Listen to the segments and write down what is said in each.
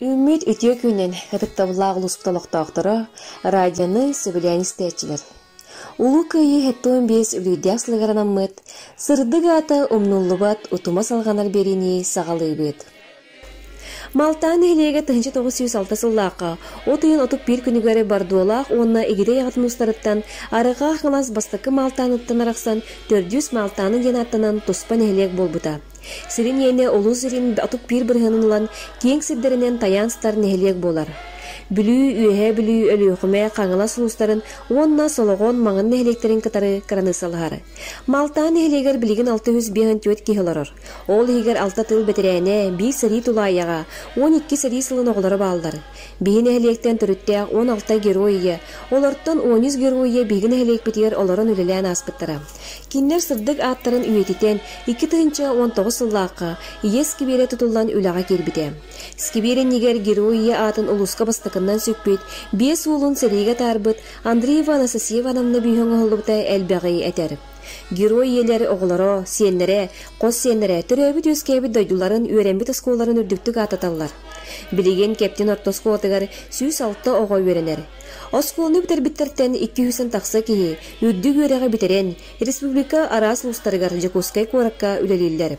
Үүммүт үтүө күнүнэн ытыктабыллаах улууспут олохтоохторо, радионы сөбүлээн истээччилэр! Улуу Кыайыы 75 үбүлүйдээх сылыгар анаммыт «Сырдык аата умнуллубат утума салҕанар биэриини саҕалыыбыт. Малтаан нэһилиэгэ 1906 сыллаахха от ыйын 31 күнүгэр Бордуолаах уонна Игидэй аҕатын уустарыттан Арҕаа Хаҥалас бастакы Малтааныттан арахсан Төрдүс Малтааны диэн ааттанан туспа нэһилиэк буолбута. Сирин иэнэ улуус сирин 31 бырыһыанын ылан, киэҥ сирдэринэн тайаан сытар нэһилиэк буолар. Бүлүү, Үөһээ Бүлүү, Өлүөхүмэ, Хаҥалас улуустарын уонна Солоҕон, Маҥан нэһилиэктэрин кытары кыраныыссалаһар. Малтаа нэһилиэгэр билигин 654 киһи олорор. Ол иһигэр алта тыыл бэтэрээнэ, биир сэрии тулаайаҕа, 12 сэрии сылын оҕолоро бааллар. Биһи нэһилиэктэн төрүттээх 16 герой ийэ, олортон 13 герой ийэ биһиги нэһилиэкпитигэр олорон үлэлээн ааспыттара. Кинилэр сырдык ааттарын үйэтитэн, 2019 сыллаахха Ийэ искибиэрэ тутуллан үлэҕэ киирбитэ. Искибиэр иннигэр Герой ийэ аатын улууска бастакыннан сүкпүт, биэс уолун сэриигэ атаарбыт Андреева Анастасия Ивановна бүүһэ оҥоһуллубута элбэҕи этэр. Герой ийэлэр оҕолоро, сиэннэрэ, хос сиэннэрэ төрөөбүт-үөскээбит дойдуларын, үөрэммит оскуолаларын үрдүктүк ааттаталлар. Билигин Кэптин орто оскуолатыгар 106 оҕо үөрэнэр. Оскуоланы бүтэрбиттэртэн 200 тахса киһи үрдүк үөрэҕи бүтэрэн, республика араас улуустарыгар Дьокуускай куоракка үлэлииллэр.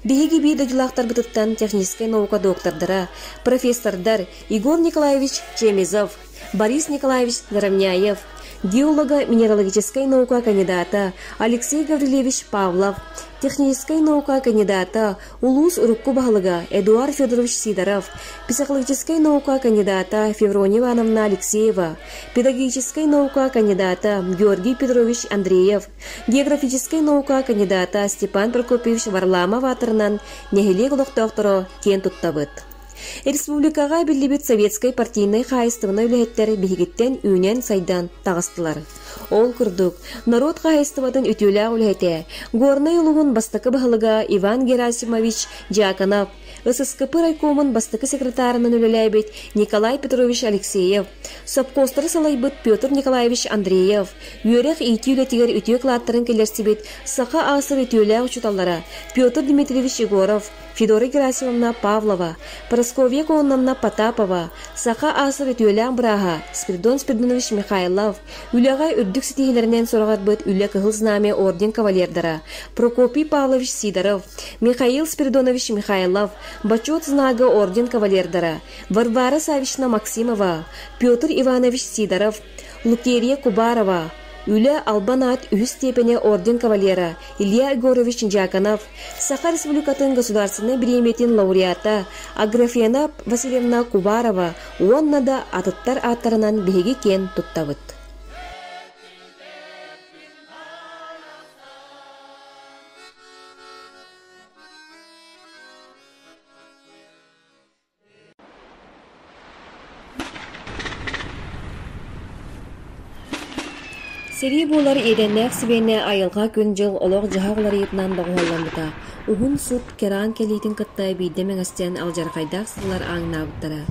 Биһиги биир дойдулаахтарбытыттан техническэй наука доктордара, профессордар Егор Николаевич Чемезов, Борис Николаевич Заровняев, геолого-минералогическай наука кандидата Алексей Гаврильевич Павлов, техническэй наука кандидата, улуус урукку баһылыга Эдуард Федорович Сидоров, психологическай наука кандидата Феврония Ивановна Алексеева, педагогическай наука кандидата Георгий Петрович Андреев, географическай наука кандидата Степан Прокопьевич Варламов аатырынан нэһилиэк олохтоохторо киэн туттабыт. Республикаҕа биллибит советскай партийнай хаһаайыстыбаннай үлэһиттэр биһигиттэн үүнэн-сайдан таҕыстылар. Ол курдук, норуот хаһаайыстыбатын үтүөлээх үлэһитэ, Горнай улууһун бастакы баһылыга Иван Герасимович Дьяконов, ССКП райкомун бастакы секретарынан үлэлээбит Николай Петрович Алексеев, сопхуостары салайбыт Петр Николаевич Андреев, үөрэх-иитии үлэтигэр үтүө кылааттарын киллэрсибит саха аасыр үтүөлээх учууталлара Петр Дмитриевич Егоров, Федора Герасимовна Павлова, Прасковья Конновна Потапова, саха аасыр үтүөлээх бырааһа Спиридон Спиридонович Михайлов, үлэҕэ үрдүк ситиһиилэринэн сураҕырбыт Үлэ Кыһыл Знамя орден кавалердара Прокопий Павлович Сидоров, Михаил Спиридонович Михайлов, Бочуот знага орден кавалердара Варвара Савична Максимова, Петр Иванович Сидоров, Лукерия Кубарова, Үлэ Албан аат үһүс степени орден кавалера Илья Егорович Дьяконов, Саха Республикатын Государственнай бириэмийэтин лауреата Аграфена Васильевна Кубарова уонна да атыттар ааттарынан биһиги киэн туттабыт. Сэрии буолар иэдээннээх сибиэнэ айылҕа күн-дьыл олох-дьаһах уларыйыытынан доҕуһуолламмыта. Уһун сут кэраан кэлиитин кытта биирдэ мэҥэстэн алдьархайдаах сыллар ааҥнаабыттара.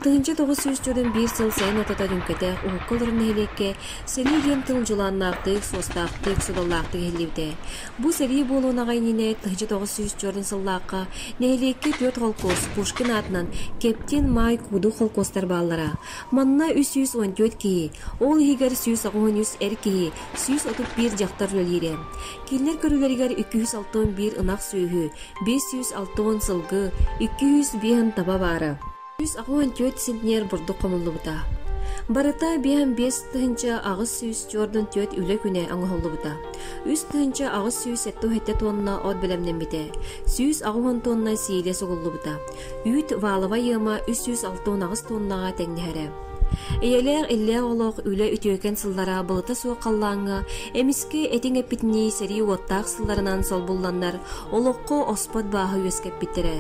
1941 сыл сайын ортото түҥкэтэх уһукка олорор нэһилиэккэ сэрии диэн тыл дьулааннаахтык, суостаахтык, содуллаахтык иһиллибитэ. Бу сэрии буолуон аҕай иннинэ 1904 сыллаахха нэһилиэккэ түөрт холкуос Пушкин аатынан Кэптин, Маай, Куду холкуостар бааллара. Манна 314 киһи, ол иһигэр 183 эр киһи, 131 дьахтар үлэлиирэ. Кинилэр көрүүлэригэр 261 ынах сүөһү, 560 сылгы, 205 таба баара. 184 центнер бурдук хомуллубута. Барыта 55 844 үлэ күнэ оҥоһуллубута. 3877 тонна от бэлэмнэммитэ, 180 тонна сиилэ сугуллубута. Үүт валовай ыама 368 тоннаҕа тэҥнэһэрэ. Эйэлээх иллээх олох үлэ үтүөкэн сыллара былыта суох халлааҥҥа эмискэ этиҥ эппитинии сэрии уоттаах сылларынан солбулланнар олоххо оспот бааһы үөскэппиттэрэ.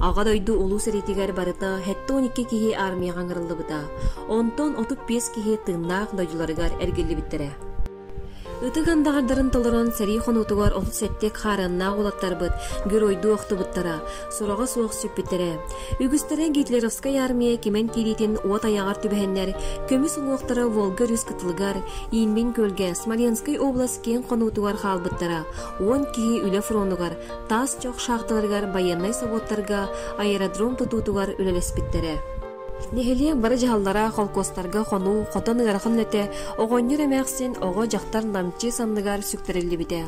Аҕа дойду Улуу сэриитигэр барыта 72 киһи армияҕа ыҥырыллыбыта, онтон 35 киһи тыыннаах дойдуларыгар эргиллибиттэрэ. Ытык андаҕардарын толорон сэрии хонуутугар 37 хаарыаннаах уолаттарбыт геройдуу охтубуттара, сураҕа суох сүппүттэрэ. Үгүстэрэ гитлеровскай армия кимэн киириитин уот айаҕар түбэһэннэр, көмүс уҥуохтара Волга өрүс кытылыгар, Иинмин күөлгэ, Смоленскай область киэҥ хонуутугар хаалбыттара. 10 киһи үлэ фронугар, таас чох шахталарыгар байыаннай собуоттарга, аэродром тутуутугар үлэлэспиттэрэ. Нэһилиэк бары дьаһаллара холкуостарга хонуу, хотон ыарахан үлэтэ оҕонньор эмээхсин, оҕо-дьахтар намчы санныгар сүктэриллибитэ.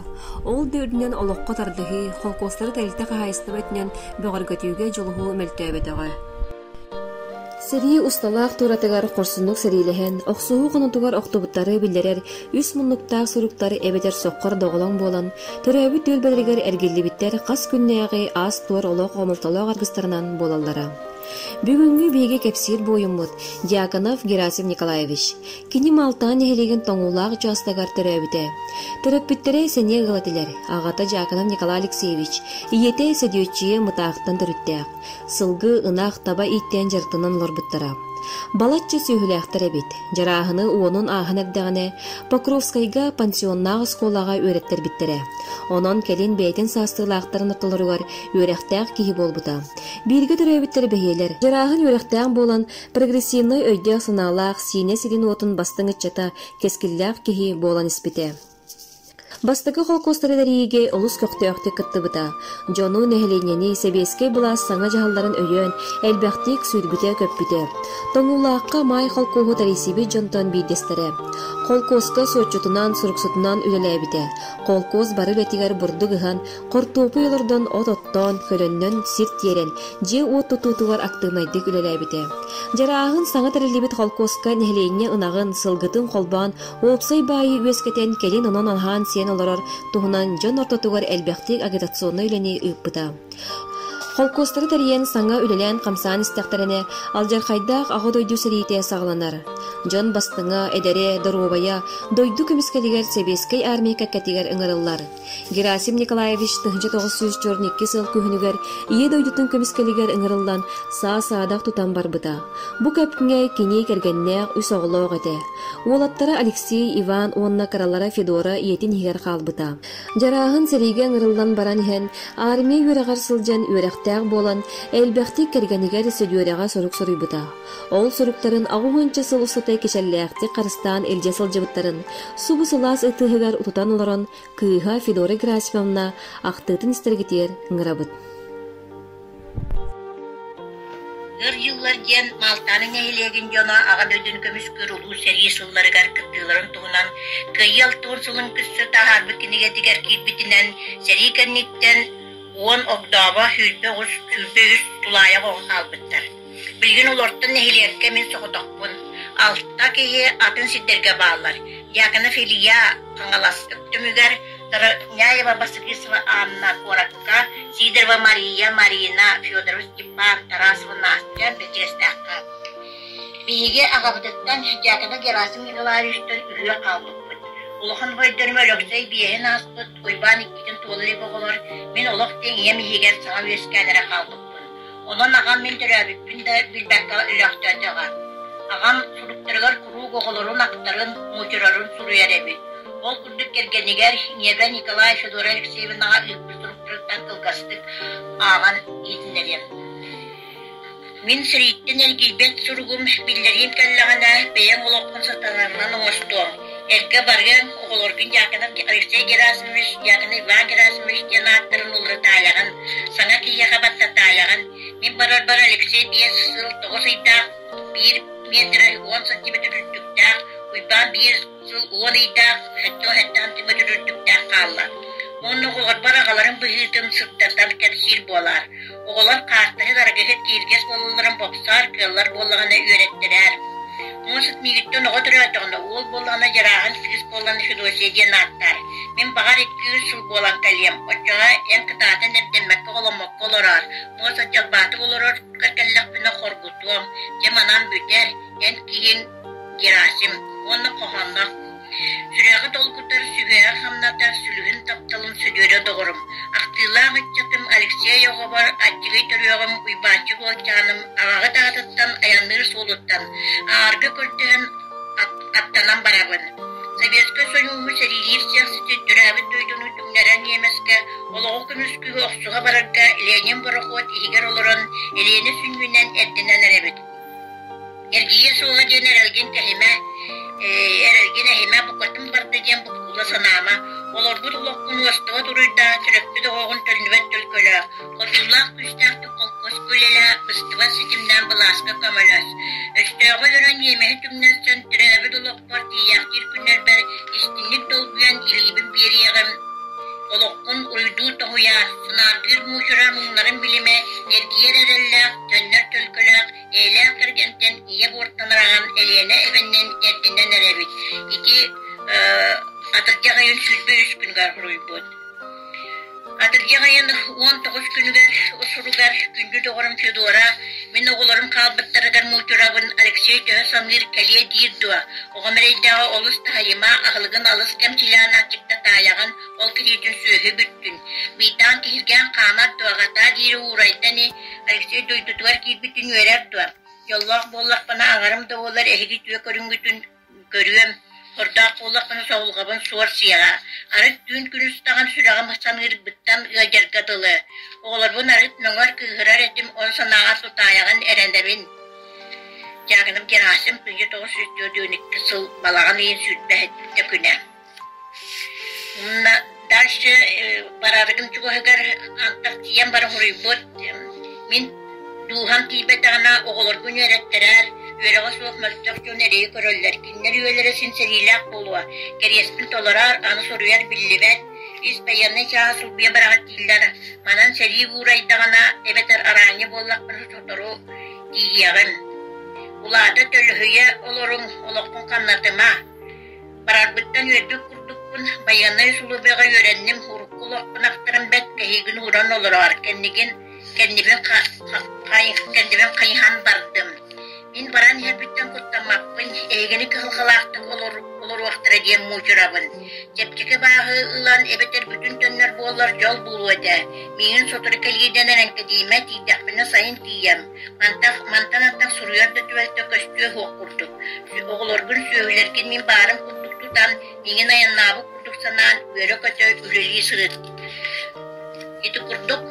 Ол да үрдүнэн олоххо тардыһыы, холкуостары тэрилтэ хаһаайыстыба өттүнэн бөҕөргөтүүгэ дьулуһуу мөлтөөбөтөҕө. Сэрии усталаах туоратыгар хорсуннук сэриилэһэн, охсуһуу хонуутугар охтубуттары биллэрэр үс муннуктаах суруктар эбэтэр соххор доҕолоҥ буолан, төрөөбүт түөлбэлэригэр эргиллибиттэр хас күннээҕи аас-туор олох хомолтолоох аргыстарынан буолаллара. Бүгүҥҥү биһиги кэпсиир буойуммут Дьяконов Герасим Николаевич. Кини Малтаан нэһилиэгин Тоҥуулаах учаастагар төрөөбүтэ. Төрөппүттэрэ сэниэ ыал этилэр. Аҕата Дьяконов Николай Алексеевич, ийэтэ Сөдүөччүйэ Мытаахтан төрүттээх. Сылгы, ынах, таба ииттээн дьарыктанан олорбуттара. Балачча сүөһүлээхтэр эбит. Дьарааһыны уонун ааһан эрдэҕинэ Покровскайга пансионнаах оскуолаҕа үөрэттэрбиттэрэ. Онон кэлин бэйэтин саастыылаахтарын ортолоругар үөрэхтээх киһи буолбута. Бииргэ төрөөбүттэр бэһиэлэр. Дьарааһын үөрэхтээх буолан, прогрессивнай өйдөөх-санаалаах, Сиинэ сирин-уотун бастыҥ ыччата, кэскиллээх киһи буолан испитэ. Бастакы холкуостары тэрийиигэ олус көхтөөхтүк кыттыбыта. Дьону, нэһилиэнньэни сэбиэскэй былаас саҥа дьаһалларын өйөөн, элбэхтик сүүрбүтэ-көппүтэ. Тоҥуулаахха Маай холкуоһу тэрийсибит дьонтон биирдэстэрэ. Холкуоска суотчутунан, суруксутунан үлэлээбитэ. Холкуос бары үлэтигэр бурдук ыһан, Хортуопуй олордон от оттоон, көлөннөн сир тиэрэн, дьиэ-уот тутуутугар актыыбынайдык үлэлээбитэ. Дьарааһын саҥа тэриллибит холкуоска нэһилиэнньэ ынаҕын, сылгытын холбоон, уопсай баайы үөскэтэн, кэлин онон аһаан-сиэн олорор туһунан дьон ортотугар элбэхтик агитационнай үлэни ыыппыта. Холкуостары тэрийэн саҥа үлэлээн-хамсаан истэхтэринэ, алдьархайдаах Аҕа дойду сэриитэ саҕаланар. Дьон бастыҥа, эдэрэ, доруобайа дойду көмүскэлигэр Сэбиэскэй армия кэккэтигэр ыҥырыллар. Герасим Николаевич 1942 сыл күһүнүгэр Ийэ дойдутун көмүскэлигэр ыҥырыллан саа-саадах тутан барбыта. Бу кэмҥэ кини кэргэннээх үс оҕолоох этэ. Уолаттара Алексей, Иван уонна кыралара Федора ийэтин иһигэр хаалбыта. Дьарааһын сэриигэ ыҥырыллан баран иһэн, армия үөрэҕэр сылдьан үөрэхтээх буолан, элбэхтик кэргэнигэр Сөдүөрэҕэ сурук суруйбута. Ол суруктарын аҕыс уонча сыл устата кичэллээхтик харыстаан илдьэ сылдьыбыттарын, субу сылаас ытыһыгар утутан олорон, кыыһа Федора Герасимовна ахтыытын истэргитигэр ыҥырабыт. Өр дьыллар диэн Маалтааны нэһилиэгин дьоно Аҕа дойдуну көмүскүүр улуу сэрии сылларыгар кыттыыларын туһунан Кыайыы алтыан сылын кытта таһаарбыт кинигэтигэр киирбитинэн сэрии кэнниттэн уон огдообо 23, 23 тулаайах оҕо хаалбыттар. Билигин олортон нэһилиэккэ мин соҕотохпун. Алта киһи атын сирдэргэ бааллар. Дьяконов Илья Хаҥалас Өктөмүгэр, Дороняева Басыгысова Анна куоракка, Сидорова Мария, Марина, Федоров Степан, Тарасова Настя Бэрдьигэстээххэ. Биһиги аҕабытыттан Дьяконов Герасим Николаевичтан үһүө хаалбыппыт. Улахан убайдарым Өлөксөй биэһин ааспыт, Уйбаан иккитин туола илик оҕолор, мин олох тэҥ ийэм иһигэр саҥа үөскээн эрэ хаалбыппын. Онон аҕам мин төрөөбүппүн да билбэккэ өлөөхтөөтөҕө. Аҕам суруктарыгар куруук оҕолорун ахтарын, муучурарын суруйар эбит. Ол курдук кэргэнигэр ийэбэр Николай Федора Алексеевнаҕа ыыппыт суруктарыттан кылгастык ааҕан иһитиннэриэм. Мин сэрииттэн эргийбэт суругум биллэриим кэллэҕинэ, бэйэҥ олоххун сатанарынан оҥостуоҥ. Эргэ барыаҥ, оҕолоргун Дьяконов Алексей Герасимович, Дьяконов Иван Герасимович диэн ааттарын уларытаайаҕын, саҥа киһиэхэ баттатаайаҕын. Мин барарбар Алексей биэс сыл тоҕус ыйдаах, биир миэтэрэ уон сантиметр үрдүктээх, Уйбаан биир сыл уон ыйдаах, сэттэ сантиметр үрдүктээх хаалла. Уонна оҕолорбор аҕаларын быһыытын сырдатан кэпсиир буолаар. Оҕолор хаартыһыт, арыгыһыт, кииргэс буолалларын бопсоор, кыаллар буоллаҕына үөрэттэрээр. Может, миигиттэн оҕо төрөөтөҕүнэ, уол буоллаҕына Дьарааһын, кыыс буоллаҕына Федосия диэн ааттаар. Мин баҕар икки-үс сыл буолан кэлиэм, оччоҕо эн кытаатан эрдэммэккэ оҕоломмокко олороор. Может, дьалбаатык олороргор кэллэхпинэ хоргутуом. Дьэ манан бүтэр, эн киһиҥ Герасим уонна хоһоонноох Сүрэҕи долгутар, сүһүөҕү хамнатар сүлүһүн тапталым Сөдүөрэ доҕорум, ахтыылаах ыччатым Алексей оҕобор аччыгый төрүөҕүм Уйбаанчык уолчааным аҕаҕыт аатыттан айанныыр суолуттан аарга көрдөһөн аттанан барабын. Советскай Союһу сэриилиир сиэхсити төрөөбүт дойдуну түҥнэрэн ньиэмэскэ олоҕу көмүскүү охсуһа барарга Ленин борохуот иһигэр олорон Элиэнэ сүнньүнэн эрдинэн эрэбит. Эргийиэ суоҕа диэн эрэлгин кэһимэ, эрэлгин эһимэ, букатын барда диэн буккулла санаама. Олорбут олоххун уостубат уруйдаа, төрөппүт оҕоҕун төннүбэт төлкөлөө. Хотуулаах күүстээхтик холкуоска үлэлээ, быстыбат ситимнээн былааска көмөлөс. Өстөөҕү өлөрөн ньиэмэһи түҥнэстэн төрөөбүт олохпор тиийээхтиир күннэрбэр истиҥник долгуйан илиибин биэриэҕим. Олоххун уруйдуу тоһуйаар, санааргыыр муучара муҥнарын билимэ, эргийэр эрэллээх, төннөр төлкөлөөх, Эйэлээх кэргэнтэн ийэ буортан араҕан Элиэнэ эбэннэн эрдинэн эрэбит. Ити атырдьах ыйын 23 күнүгэр суруйбут. Атырдьах ыйын 19 күнүгэр суругар күндү доҕорум Федора мин оҕолорум хаалбыттарыгар муучурабын Алексей төһө саныыр кэлиэ диир дуо? Оҕом эрэйдээҕи олус таһыйыма, аһылыгын алыс кэмчилээн аччыкта таайаҕын, ол кириитин сүөһү бүттүн. Быйтаан киһиргээн хаамар дуо, аҕатаа диири уурайда ини, Алексей дойдутугар киирбитин үөрэр дуо? Дьоллоох буоллахпына аҥарым да буоллар эһиги үтүө көрүҥҥүтүн көрүөм, сордоох буоллахпына соһулҕабын суор сиэҕэ. Арыт түүн күнүс даҕаны сүрэҕим саныырбыттан ыалдьарга дылы. Оҕолорбун арыт мөҥөр кыыһырар этим, ол санааҕа тутаайаҕын эрэнэбин. Дьаагыным Герасим 1942 сыл балаҕан ыйын 27 күнэ. Дальше барарыгын чугаһыгар антах тиийэн баран суруйбут мин дууһам тиийбэтэҕинэ оҕолоргун үөрэттэрээр, үөрэҕэ суох мөлтөх дьон эрэйи көрөллөр, кинилэр үөлэрэ син сэриилээх буолуо, кэриэспин толороор, аны суруйар биллибэт, ис байыаннай чааһа сулбуйа бараҕыт дииллэр, манан сэрии уурайдаҕына эбэтэр араанньы буоллахпына сотору тиийиэҕим. Улаата төлөһүйэ олоруҥ, олоххун хамнатыма. Барарбыттан үөрбүт курдукпун, байыаннай усулуобуйаҕа үөрэнним, урукку олохпун ахтарым бэрт, кэһиигин ууран олороор, кэннигин кэннибин кэннибин хайыһан бардым. Мин баран иһэрбиттэн куттаммаппын, эһигини кыһалҕалаахтык олоруохтара диэн муучурабын. Чэпчэки бааһы ылан эбэтэр бүтүн төннөр буоллар дьол буолуо этэ. Миигин сотору кэлиидэн эрэҥкэдийимэ, тиийдэхпинэ сайын тиийэм. Мантах, мантан антах суруйар да түбэлтэ көстүө суох курдук. Оҕолоргун, сүөһүлэргин мин баарым курдук тутан, миигин айаннаабыт курдук санаан, үөрэ-көтө үлэлии сырыт. Ити курдук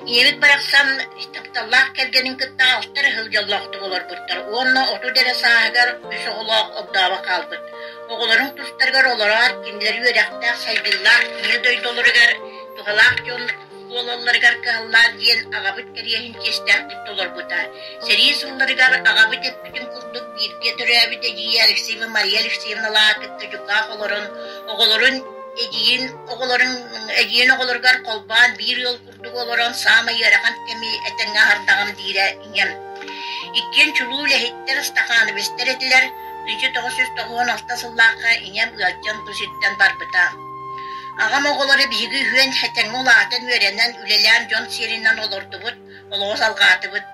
ийэбит барахсан тапталлаах кэргэнин кытта алта эрэ сыл дьоллоохтук олорбуттар уонна 30 эрэ сааһыгар үс оҕолоох огдообо хаалбыт. Оҕолорун тустарыгар олороот, кинилэр үөрэхтээх, сайдыылаах ийэ дойдуларыгар туһалаах дьон буолалларыгар кыһаллаар диэн аҕабыт кэриэһин чиэстээхтик толорбута. Сэрии сылларыгар аҕабыт эппитин курдук бииргэ төрөөбүт эдьиийэ Алексеева Мария Алексеевналаах кытта дьукаах олорон, оҕолорун эдьиийин оҕолорун эдьиийин оҕолоругар холбоон биир ыал курдук олорон саамай ыарахан кэми этэҥҥэ аһардаҕым диирэ ийэм. Иккиэн чулуу үлэһиттэр, стахановецтар этилэр. 1996 сыллаахха ийэм ыалдьан бу сиртэн барбыта. Аҕам оҕолоро биһиги үһүөн этэҥҥэ улаатан үөрэнэн, үлэлээн дьон сиэринэн олордубут, олоҕу салҕаатыбыт.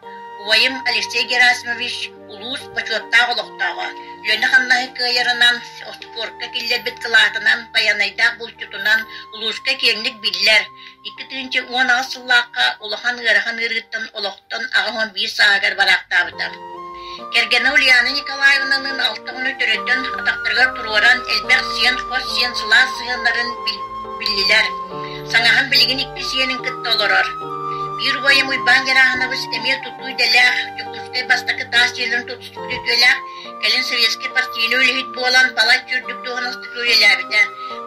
Убайым Алексей Герасимович улуус бочуоттаах олохтооҕо, үлэни-хамнаһы кыайарынан, спорка киллэрбит кылаатынан, байанайдаах булчутунан улууска киэҥник биллэр. 2018 сыллаахха улахан ыарахан ыарыыттан олохтон 81 сааһыгар бараахтаабыта. Кэргэнэ Ульяна Николаевналыын алта оҕону төрөтөн, атахтарыгар туруоран, элбэх сиэн, хос сиэн сылаас сыһыаннарын биллилэр. Саҥаһым билигин икки сиэнин кытта олорор. Биир убайым Уйбаан Герасимович эмиэ тутуу идэлээх, Дьокуускай бастакы таас дьиэлэрин тутуспут үтүөлээх, кэлин советскай партийнай үлэһит буолан, балачча үрдүк дуоһунастык үлэлээбитэ.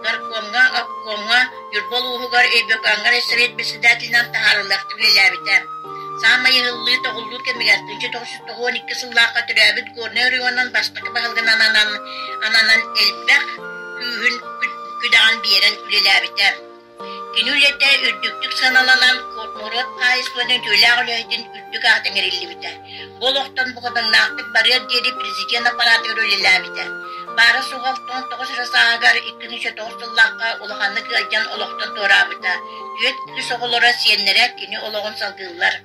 Горкомҥа, обкомҥа, Ньурба улууһугар Өймөкөөҥҥө райсовет председателинэн таһаарыылаахтык үлэлээбитэ. Саамай ыһыллыы-тоҕуллуу кэмигэр 1992 сыллаахха төрөөбүт Горнай оройуонун бастакы баһылыгынан ананан, ананан элбэх күүһүн күдэҕин биэрэн үлэлээбитэ. Кини үлэтэ үрдүктүк сыаналанан норуот хаһаайыстыбатын үтүөлээх үлэһитин үрдүк аата иҥэриллибитэ. Бу олохтон букатыннаахтык барыар диэри президент аппаратыгар үлэлээбитэ. Баара-суоҕа 69 эрэ сааһыгар 2009 сыллаахха улаханнык ыалдьан олохтон туораабыта. Түөрт кыыс оҕолоро, сиэннэрэ кини олоҕун салгыыллар.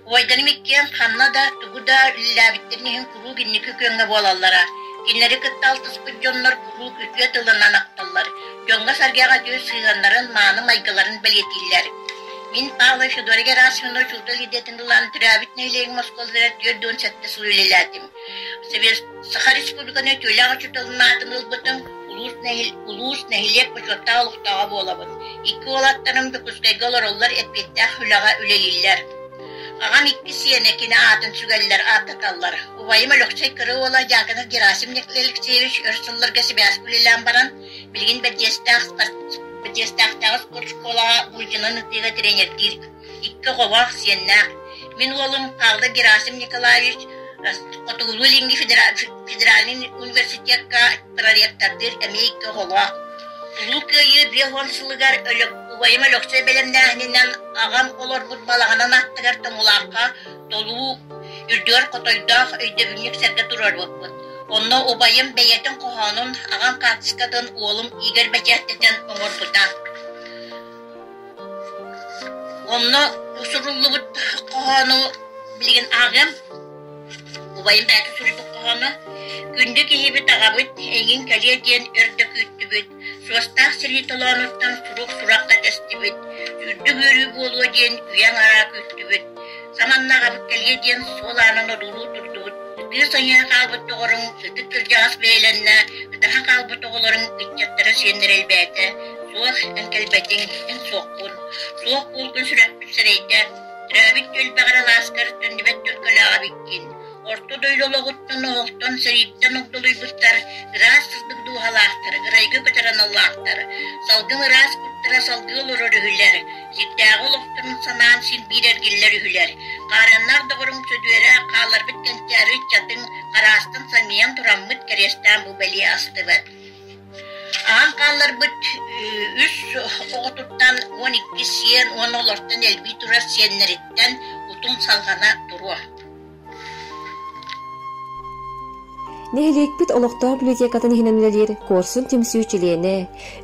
Убайдарым иккиэн ханна да, тугу да үлэлээбиттэрин иһин куруук инники күөҥҥэ буолаллара. Кинилэри кытта алтыспыт дьоннор куруук үтүө тылынан ахталлар, дьоҥҥо-сэргэҕэ үтүө сыһыаннарын, мааны майгыларын бэлиэтииллэр. Мин Павлова Федора Герасимовна учуутал идэтин ылан төрөөбүт нэһилиэгим оскуолаларыгар 47 сыл үлэлээтим. Саха Республиканы үтүөлээх учууталын аатын ылбытым, улуус, улуус нэһилиэк бочуоттаах олохтооҕо буолабын. Икки уолаттарым Дьокуускайга олороллор, эппиэттээх үлэҕэ үлэлииллэр. Аҕам икки сиэнэ кини аатын сүгэллэр, ааттаталлар. Убайым Өлөксөй кыра уола Дьяконов Герасим Алексеевич өр сылларга сибээскэ үлэлээн баран, билигин Бэрдьиэстээх Бэрдьиэстээхтээҕи спортшколаҕа Булдьунан ытыыга тренердиир. Икки оҕолоох, сиэннээх. Мин уолум Павлов Герасим Николаевич Хотугулуу-Илиҥҥи федеральнай университекка проректордыыр эмиэ икки оҕолоох. Улуу Кыайыы 50 сылыгар убайым Өлөксөй бэлэмнээһининэн аҕам олорбут балаҕанын аттыгар Тоҥулаахха толуу үрдүгэр хотойдоох өйдөбүнньүк сэргэ туруорбуппут. Онно убайым бэйэтин хоһоонун, аҕам хаартыскатын уолум Игорь бэчээттэтэн оҥорбута. Онно суруллубут хоһоону билигин ааҕыам. Убайым бэйэтэ суруйбут хоһооно «Күндү киһибит аҕабыт эйигин кэлиэ диэн өр да күүттүбүт, суостаах сэрии толоонуттан сурук сурахха тэстибит, үрдүк үөрүү буолуо диэн үйэҥ араа күүттүбүт, саманна аҕабыт кэлиэ диэн суол аанын одуулуу турдубут, ытыы сайыһа хаалбыт доҕоруҥ ытык кырдьаҕас бэйэлэннэ, ытаһа хаалбыт оҕолоруҥ ыччаттара сиэннэрэ элбээтэ, суох эн кэлбэтиҥ, эн суоххун, суох буолгун сүрэхпит сэрэйдэ, Төрөөбүт түөлбэҕэр алааскар төннүбэт төлкөлөөх эбиккин. Орто дойду олоҕуттан, оһохтон, сэрииттэн огдолуйбуттар, ыраас сырдык дууһалаахтар, ырайга көтөр аналлаахтар. Салгын ыраас куттара салгыы олорор үһүлэр, сирдээҕи олохторун санаан син биир эргиллэр үһүлэр. Хаарыаннаах доҕоруҥ Сөдүөрэ хаалларбыт кэнчээри ыччатыҥ хараастан самыйан тураммыт кэриэстээн бу бэлиэ астыбат. Аҕам хаалларбыт үс оҕотуттан 12 сиэн уонна олортон элбии турар сиэннэриттэн утум салҕана туруо. Нэһилиэкпит олохтоох библиотекатын иһинэн үлэлиир Куорсун түмсүү чилиэнэ,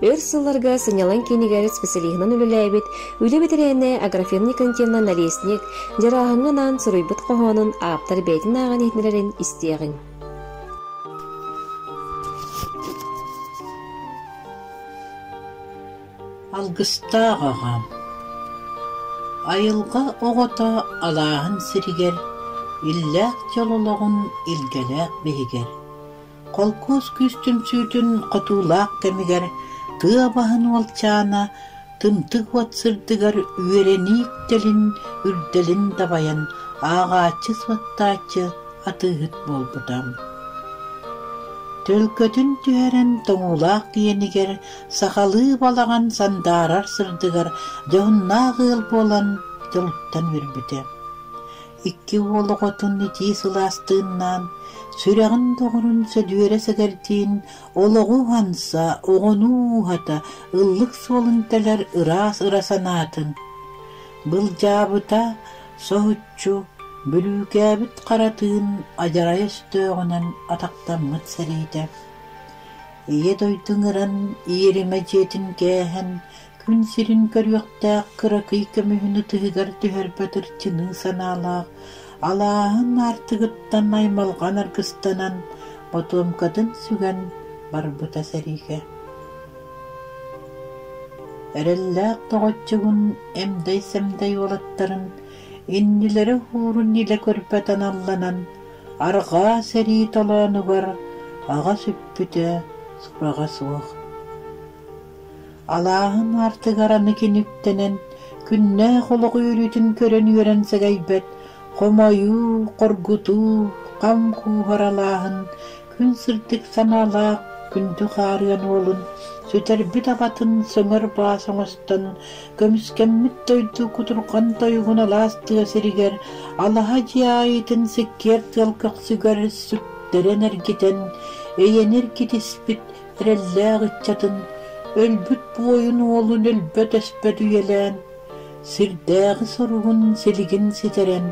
өр сылларга сынньалаҥ киинигэр специалиһынан үлэлээбит үлэ бэтэрээнэ Аграфена Никонтьевна Налесник Дьарааһыҥҥа анаан суруйбут хоһоонун ааптар бэйэтин ааҕан иһитиннэрэрин истиэҕиҥ. Алгыстаах аҕам Айылҕа оҕото алааһын сиригэр, иллээх дьол олоҕун илгэлээх биһигэр, холкуос күүс түмсүүтүн хотуулаах кэмигэр тыа баһын уолчаана тымтык уот сырдыгар үөрэнии үктэлин үрдэлин дабайан ааҕааччы-суоттааччы атыыһыт буолбута. Төлкөтүн түһэрэн тоҥуулаах диэнигэр сахалыы балаҕан сандаарар сырдыгар дьоһуннаах ыал буолан дьолуттан үөрбүтэ. Икки уол оҕотун итии сылаас тыыннаан, сүрэҕин доҕорун Сөдүөрэ сэгэрдиин олоҕу уһанса, оҕону ууһата, ыллык суолун тэлэр ыраас ыра санаатын былдьаабыта соһуччу бүрүүкээбит хара тыын адьарай өстөөҕүнэн атахтаммыт сэриитэ. Ийэ дойду ыҥыран, иэримэ дьиэтин кээһэн, күн сирин көрүөхтээх кыракый көмүһүн ытыһыгар түһэрбэт ырчыныы санаалаах, алааһын аартыгыттан аймалҕан аргыстанан, ботуомкатын сүгэн барбыта сэриигэ. Эрэллээх доҕоччугун эмдэй-сэмдэй уолаттарын иннилэрэ уһуурун илэ көрбөт аналланан, арҕаа сэрии толоонугар аҕа сүппүтэ сураҕа суох. Алааһын аартыгар аны кини үктэнэн, күннээх олох үөрүүтүн көрөн үөрэн сэгэйбэт, хомойуу, хоргутуу, хам кууһар алааһын күн сырдык санаалаах күндү хаарыан уолун сүтэрбит абатын сөҥөр баас оҥостон, көмүскэммит дойду кутурҕан тойугун алаас тыа сиригэр алаһа дьиэ аайытын сиккиэр тыал көхсүгэр сүктэрэн эргитэн, эйэни эргитиспит эрэллээх ыччатын, өлбүт буойун уолун өлбөт-өспөт үйэлээн, сирдээҕи соругун силигин ситэрэн,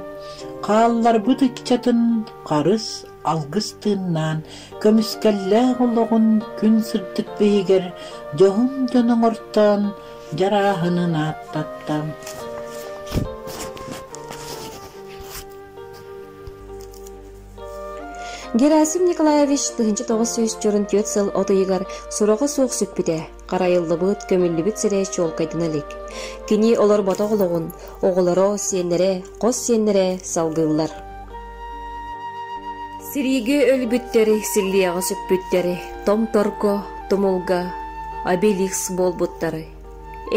хаалларбыт ыччатын харыс алгыс тыыннаан, көмүскэллээх олоҕун күн сырдык биһигэр дьоһун дьон оҥортоон дьарааһынын ааттатта. Герасим Николаевич 1944 сыл от ыйыгар сураҕа суох сүппүтэ, харайыллыбыт, көмүллүбүт сирэ чуолкайдана илик. Кини олорботох олоҕун оҕолоро, сиэннэрэ, хос сиэннэрэ салгыыллар. Сириигэ өлбүттэри, силлиэҕэ сүппүттэри, томторго, тумулга обелиск буолбуттары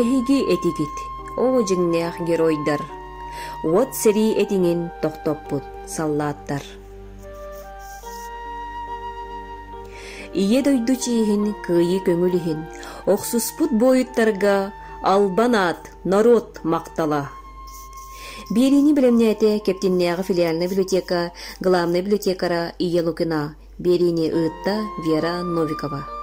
эһиги этигит, оо дьиҥнээх геройдар, уот сэрии этиҥин тохтоппут саллааттар. Ийэ дойду чиэһин кыайыы көҥүл иһин охсуспут буойуттарга албан аат, норуот махтала! Биэриини бэлэмнээтэ Кэптиннээҕи филиальнай библиотека главнай библиотекара Ия Лукина, биэриини ыытта Вера Новикова.